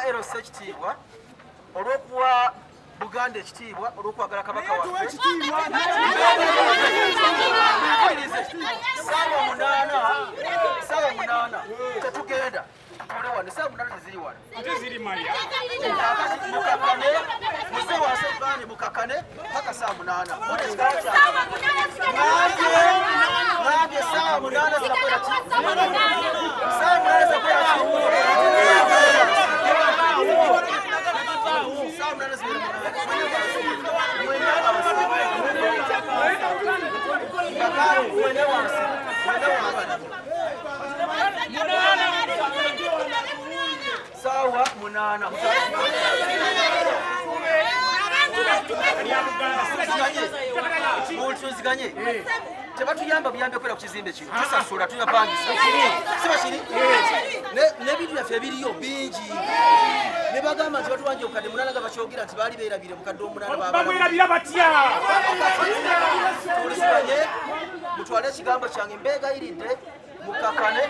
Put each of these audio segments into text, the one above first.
Olw'okuwa LC ekitiibwa, olw'okuwa Buganda ekitiibwa, olw'okwagala Kabaka waffe, mpulirize. Saawa 8, saawa 8 tetugenda. Tutule wano, saawa 8 teziri wano. Kakati mukakane, muze wansi ebbandi, mukakane paka saawa 8. Mude ekigambo kyange. Ngambye saawa 8 zinakwera ki? Saawa 8 zinakwera ki? Saawa 8 ziwere 8. Mwena wansi. Mwene wansi, mwene wansi. Saawa 8. Multuziganye, tebatuyamba buyambi okwera ku kizimbe kino. Tusasula, tuyapangisa, siba kiri n'ebintu byaffe ebiriyo bingi. Ne bagamba nti batuwanja obukadde 8, nga bakyogera nti baali beerabire obukadde 8. Bamwerabira batya? Tuliziganye, mutwale ekigambo kyange, mbeegayiridde, mukakane,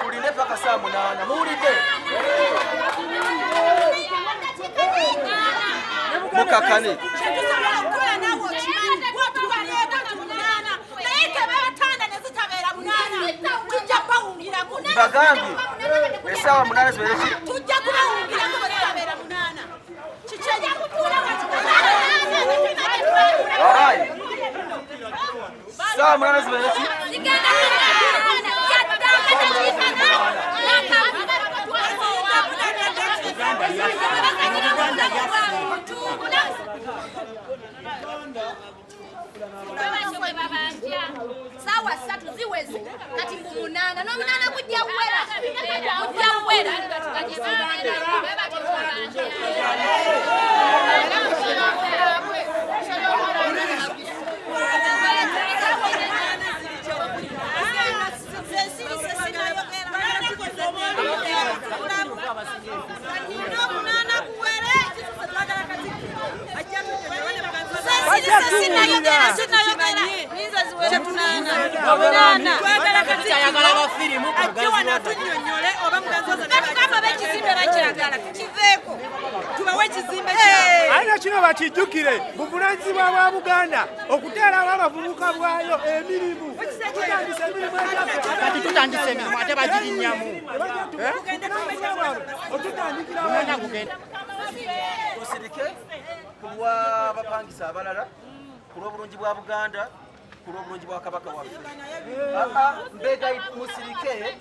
tuline paka saa 8. Muwulidde? Mukakane. Kyetusobola okukola naawe okimanyi, bwotubaleeko nti 8, naye tebabatanda ne zitabeera 8, tujja bawungirako. Mbagambye esaawa 8 zibeere ki? Tujja kubawungirako bwe zitabeera 8. Kiki? Alright. Saawa 8 zibeere ki? Zigenda yaddanga. Babanja saawa 3 ziweze, kati mbu 8, n'omunaana gujja wera, gujja wera. Sinayogera, sinayogera. Ayagala bafirimu. Ajje wano atunyonyole oba muganzi. Batugamba b'ekizimbe bakyagala tukiveeko, tubawe ekizimbe kyabwe. Aye nakino bakijjukire, buvunanyizibwa bwa Buganda okuteerawo abavubuka bwayo emirimu. Tutandise emirimu egyaffe. Kati tutandise emirimu, ate bagirinnyamu. Otutandikirawo. Tusirike ku lw'abapangisa abalala, ku lw'obulungi bwa Buganda, ku lw'obulungi bwa Kabaka waffe. Aa, mbega musirike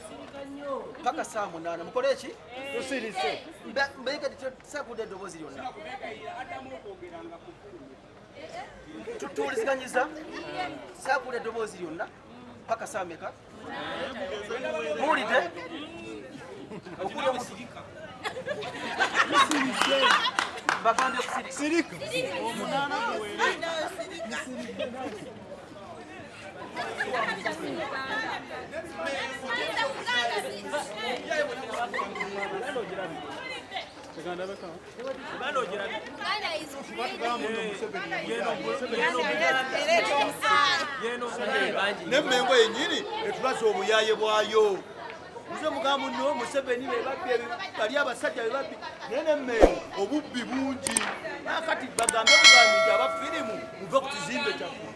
paka saa 8. Mukole eki? Tusirise. Mbega sakudde eddoboozi lyonna. Tuwuliziganyiza, sakudde eddoboozi lyonna paka saa meka? Muwulidde? Okulya omusirika, bagambye okusirika. Sirika. Uganda is great. Nemmengo yennyini etulaze obuyaye bwayo. Nze mugamba nno Museveni bebabbi, bali abasajja bebabbi, naye nemmengo obubbi bungi. Akati bagambe bugambi nti abafirimu muve ku kizimbe kyaffe.